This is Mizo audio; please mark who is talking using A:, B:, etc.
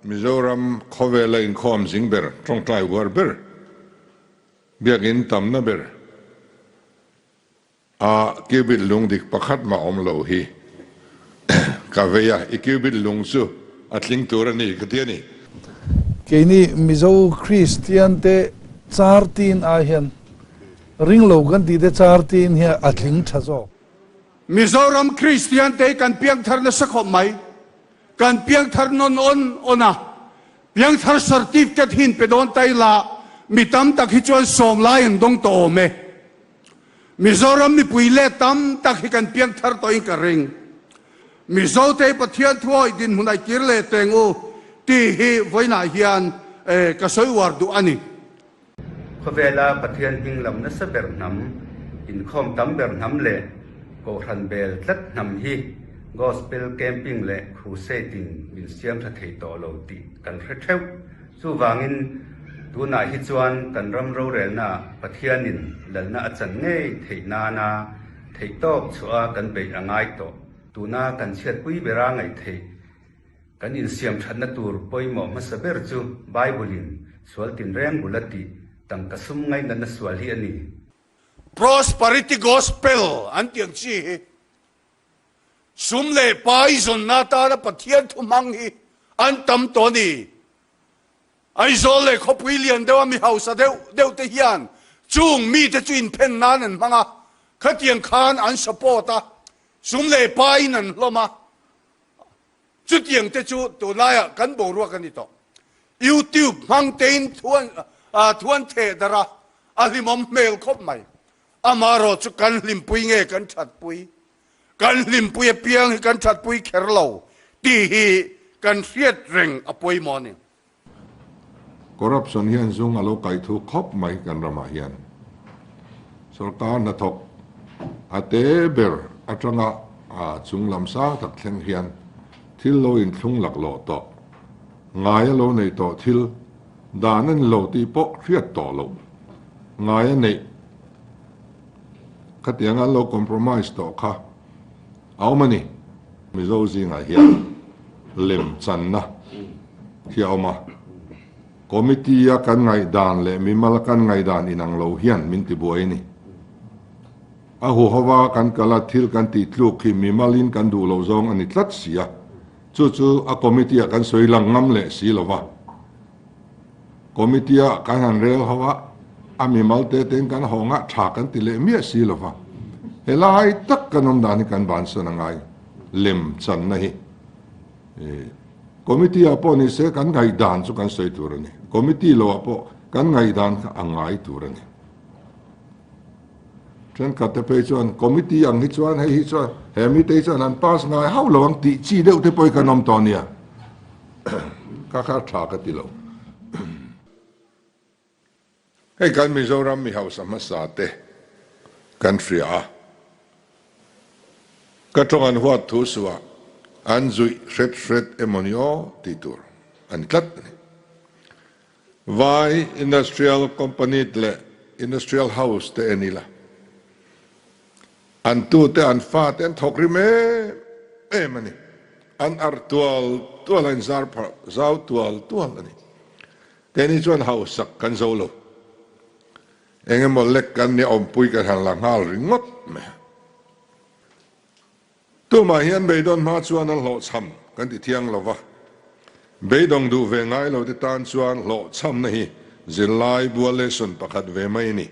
A: Mizoram khawvela inkhawm zing ber, tawngtai uar ber, biakinn tamna ber a cubit lung dik pakhat mah awm lo hi ka vei a, i cubit lung chu a tling tur a ni ka ti a ni.
B: Keini Mizo Kristian te char tin ai hian ring lo kan tih te char tin hian a tling tha zawk.
C: Mizoram Kristian te hi kan piangthar nasa khawp mai. Kan piangthar nawn awn awn a, piangthar certificate hi in pe dawn ta ila mi tam tak hi chuan sawm lai an dawng tawh awm e. Mizoram mipui let tam tak hi kan piangthar tawhin ka ring. Mizote hi Pathian thuawih dinhmun a kir leh teng u tih hi vawiinah hian ka sawi uar duh a ni.
D: Khawvela Pathian hming lam nasa ber hnam, inkhawm tam ber hnam leh Kohhran bel tlat hnam hi Gospel Camping leh Crusade in min siam tha thei tawh lo tih kan hre theuh. Chuvangin tunah hi chuan kan ram rorelnaah Pathianin lalna a chan ngei theih nana theihtawp chhuah a kan beih a ngai tawh. Tuna kan chhiatpui bera ngaih theih Kan insiam thatna tur pawimawh hmasa ber chu Bible-in sual tinreng bul a tih tangka sum ngaihnatna sual hi a ni.
C: Prosperity Gospel an tih ang chi hi sum leh pai zawnna atana Pathian thu hmang hi an tam tawh a ni. Aizawl leh khawpui lian deuha mi hausa deuh deuh te hian chung mite chu inphen nan an hmang a, khatiang khan an support a, sum leh paiin an hlawm a. Chutiang te chu tunlaiah kan boruak a ni tawh. YouTube hmang tein thu an theh darh a, a hlimawm hmel khawp mai. Amaherawh chu kan hlimpui nge kan thatpui? Kan hlimpui apiang hi kan thatpui kher lo tih hi kan hriat reng a pawimawh a ni.
A: Corruption hian zung a lo kaih thu khawp mai kan ramah hian. Sorkar hnathawk a te ber atanga a chung lam sang tak thleng hian thil lo inthlung laklawh tawh, ngai a lo nei tawh thil dan a ni lo tih pawh hriat tawh loh, ngai a neih khatianga an lo compromise tawh kha a awm a ni. Mizo zingah hian lem channa hi a awm a, committee a kan ngaihdan leh mimal a kan ngaihdan inang lo hian min tibuai a ni. A huhova kan kal a, thil kan tih tluk hi mimalin kan duh loh zawng a ni tlat si a, chu chu a committee ah kan sawi lang ngam leh si lo va. Committee ah kan han rel ho a, a mimal te tein kan haw ngah tha kan ti leh miah si lo va. Helai tak kan awm dan hi kan bansan a ngai lem channa hi. Committee ah pawh ni se kan ngaihdan chu kan sawi tur a ni. Committee lo ah pawh kan ngaihdan kha a ngai tur a ni. Thenkhat te phei chuan committee ang hi chuan hei hi chuan he mite hi chuan an pass ngai hauh lo ang tih chi deuh te pawh hi kan awm tawh nia. Ka kha tha ka ti lo. Hei kan Mizoram mi hausa hmasa te kan hria a, ka tawng an huat thu suah an zuih hret hret emaw ni aw tih tur a ni tlat a ni. Vai Industrial Company leh Industrial House te en ila, an tute an fate an thawk rim em em a ni. An arh tual tual a, inzar phah zau tual tual a ni. Keini chuan hausak kan zo lo. Eng emaw lek kan nia awmpui kan han la nghal ringawt mai a. Tumah hian beidawn hma chuan an hlawhchham kan ti thiang lo va. Beidawng duh ve ngai lo te tan chuan hlawhchhamna hi zirlai bua lesson pakhat ve mai a ni.